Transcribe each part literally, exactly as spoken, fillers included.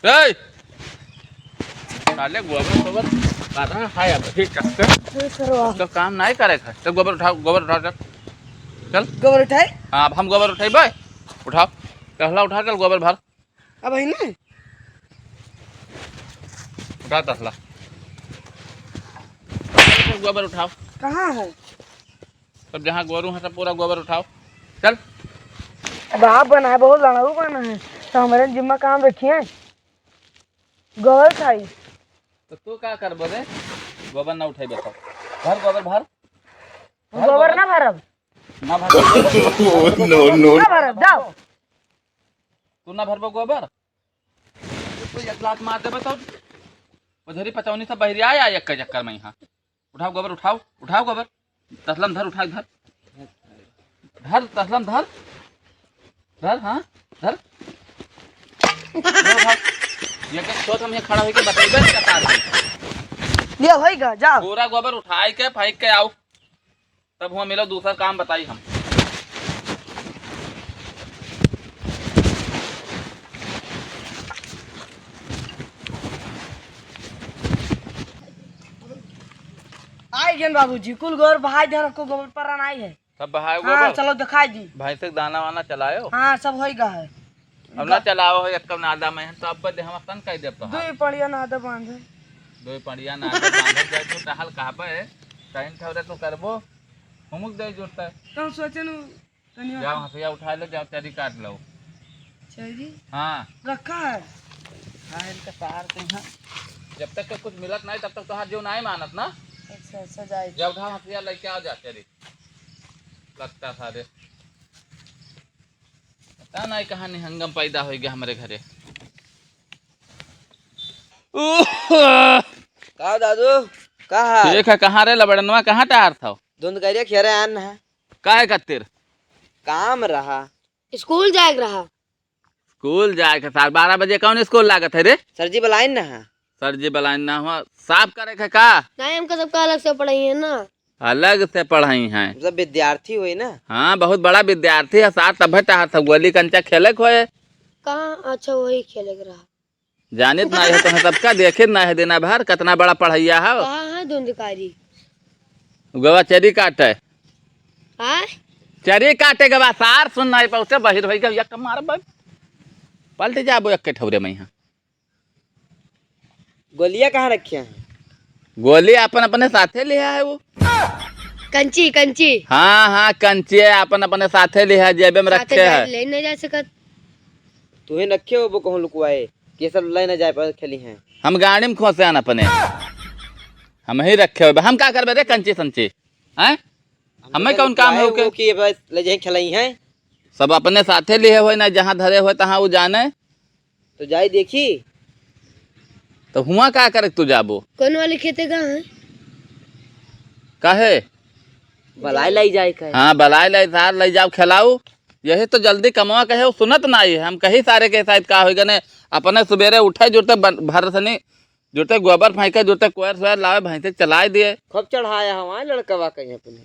ए! साले गोबर, गोबर, काटा है अब, ठीक है। अरे सरवा। तो काम नहीं करे है। तो गोबर उठाओ, गोबर उठाओ, चल। चल। गोबर उठाए? हाँ, अब हम गोबर उठाई बे। उठाओ। तसला उठा, चल गोबर भर। अब है ना? उठा तसला। गोबर उठाओ। कहाँ है? सब जहाँ गोरू है, सब पूरा गोबर उठाओ। चल। अब आप बना है, बहुत लड़ाऊ बना है, तो हमारे जिम्मा काम रखिए। गोबर उठाई। तो तू का करबो रे? गोबर ना उठाई, बताओ। भर गोबर, भर। हम भर गोबर गोबर। ना भरब। ना भर। No, no। ना भरब, जाओ। तू ना भरबो गोबर? तू एक लात मार देबे तो उधरी पचौनी सब बहिरी आया एक के चक्कर में यहाँ। उठाओ गोबर, उठाओ, उठाओ गोबर। तसलम धर, उठा, धर। धर, तसलम धर। धर, हाँ, धर। धर, उठाओ। ये के सोच हम ये खड़ा होके बताइबे नहीं करता है। ये होइगा, जाओ। पूरा गोबर उठाई के, फेंक के आओ। तब हुआ मिलो, दूसरा काम बताई हम। आई गेन बाबूजी, कुल गोबर बहाई देन, को गोबर पर आई है। सब बहाए हाँ, गोबर? चलो दिखाई दी। भैंस के दाना वाना चलायो? हाँ, सब होइगा है। अब ना चलाओ हो, एक कम नादा में है, तो अब दे हम अपन कह देब तो दो हाल। ही पड़िया नादा बांधे। दो ही पड़िया नादा बांधे, जाए तो टहल कहबे, कहीं ठौरे तो करबो, हुमुक दे जुड़ता है। तो हम सोचे नु, तनिया जाओ, हंसिया उठा लो, जाओ, चरी काट लो। चरी? हाँ। रखा है? हाँ, इनका तार के यहाँ। जब तक के कुछ मिलत नहीं, तब तक तोहार जो नहीं मानत ना। अच्छा, अच्छा, जाए। जाओ, उठा, हंसिया लेके आओ, जा, चरी। लगता सारे। पता नहीं कहाँ निहंगम पैदा होइगा हमरे घरे। का दादू, का हाल? ठीक है, कहाँ रे लबड़नवा, कहाँ टहरत हौ? धुंध करिया खेरे आन है। काहे खातिर? काम रहा। स्कूल जाए के रहा। स्कूल जाए के सार, बारह बजे कौन स्कूल लागत है रे? सर जी बुलाइन ना है। सर जी बुलाइन ना हुआ, साफ करे के का? नहीं, हमका सबका अलग से पढ़ाई है ना। अलग से पढ़ाई है। सब विद्यार्थी हुई ना। हाँ, बहुत बड़ा विद्यार्थी है सार, तब टहरत हौ, गोली कंचा खेले के होए। कहाँ? अच्छा, वही खेले के रहा। जानित ना है तो है सबका, देखित ना है दिना भर, कितना बड़ा पढ़ैया है। कहाँ है धुंधकारी? गवा चरी काटे। आय? चरी काटे गवा सार, सुन नहीं पाउते, बहिर होई गवा, एक मार बा। पलट जाबो एक के ठौरे में यहाँ। गोलियां कहाँ रखे हैं? गोली अपन अपने साथे लिहा है वो। कंची, कंची। हाँ, हाँ, कंची है, अपन अपने साथे लिहा है, जेबे में साथे रखे जा-, है। ले नहीं जा सकत। तुहे रखे हो वो कहूँ लुकवाए, कि सब ले ना जाए पर खेली हैं। हम गाड़ी में खोसे आन अपने। हम ही रखे हो, हम का करबे रे कंची संची? हैं? हम हमें तो कौन काम है लुकवाए ओके? वो कि ये बस ले जाए खेलाई हैं। सब अपने साथे लिहे होए ना, जहाँ धरे होए तहाँ वो जाने। तो जाई देखी। तो हुआ का करे तू जाबो? कौन वाले खेते का है? काहे? बलाई लाई जाए का है। हाँ, बलाई लाई सार लाई जाओ खेलाऊ। यही तो जल्दी कमवा कहे, वो सुनत नाई है। हम कही सारे के साथ का होई गने, अपने सुबेरे उठे जुरते बन-, भर सनी, जुरते गोबर फेंके, जुरते कोयर सोयर लावे, भैंसे चलाए दिए। खूब चढ़ाया हमारे लड़कवा कहीं अपने।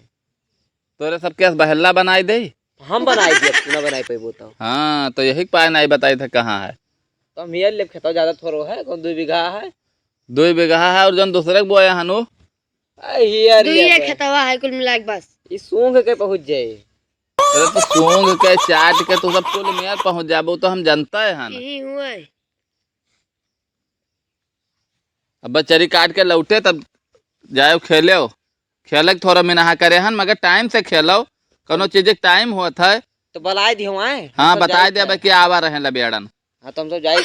तोरे सब केस बहल्ला बनाई दे। हम बनाई दिए, तू ना बनाई पैबो तो। हाँ, तो यही पाए नाई बताई थे कहाँ है। तो हम हियर लेब खेतवा ज्यादा थोड़ो है, कौन दुई बीघा है? दुई बीघा है और जौन दूसरे के बोए हनु? आ, हियर दुई लिया ये बे। खेतवा है कुल मिला के बस। ई सूंघ के पहुँच जाए। अरे तो सूंघ के, चाट के तू सब कुल मियाँ पहुँच जाबो तो हम जनता है हन। यही हुआ है। अब चरी काट के लौटे तब जाओ खेलो। खेले के थोड़ा मिनहा करे हन, मगर टाइम से खेलो। कौनो चीज के टाइम होत है। तो बुलाए दियो आए। हाँ, हम सब बताए जाई दे अब थे। कि आवा रहे लबेड़न। हाँ, तो हम सब जाई।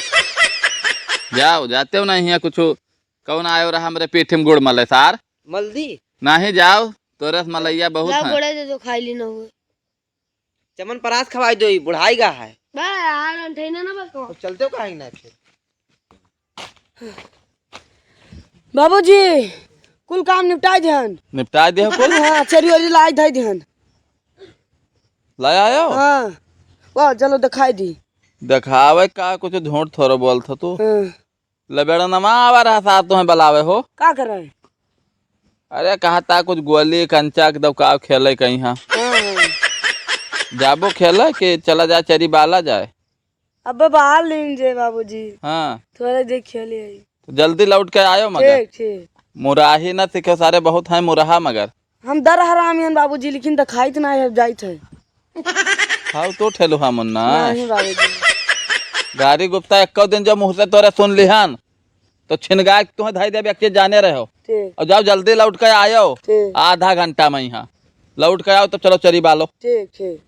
जाओ, जाते हो नहीं है कुछ। कौन आयो रहा हमरे पीठ में गुड़ मले सार? मल दी? नहीं, जाओ, तोरे से मलैया बहुत ला है। गोड़े दे दो, खाई ली ना हुए। चमन परास खवाई दो, ई बुढ़ाई गा है। बा यार, अंठैना ना बको। तो चलते हो कहाँ ना फिर? बाबूजी, कुल काम निपटाई देहन। निपटाई देह कुल? हाँ, चरी वरी लाई धई देहन। लाई आयो? हाँ। वाह, चलो दिखाई दी। दिखावे का, कुछ झूठ थोड़ा बोलत हो तू। हाँ। लबेड़ा नमा आवा रहा साथ तुम्हें बुलावे हो। का करे? अरे कहा था कुछ गोली कंचा के दौकाव खेले कहीं हाँ। हाँ, हाँ। जाबो खेले कि चला जाए चरी बाला जाए? अबे बाहर लीन जे बाबूजी। हाँ। थोड़े देख खेले आई। तो जल्दी लौट के आयो मगर। ठीक, ठीक। मुराही ना सीखे सारे, बहुत हैं मुरहा मगर। हम दर हरामी हन बाबूजी, लेकिन देखाइत ना है, जाइत है। हाउ तो ठेलुहा मुन्ना। नहीं बाबूजी। गारी गुप्ता एक्को दिन जो मुँह से तोरे सुन लिहन, तो छिनगा के तुहें धई देबे, एक चीज जाने रहो। ठीक। और जाओ जल्दी लौट के आयो। ठीक। आधा घंटा में यहाँ लौट के आओ, तब चलो चरी बालो। ठीक, ठीक।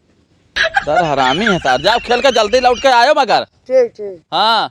दर हरामी है सार, जाओ खेल के जल्दी लौट के आयो मगर। ठीक, ठीक। हाँ।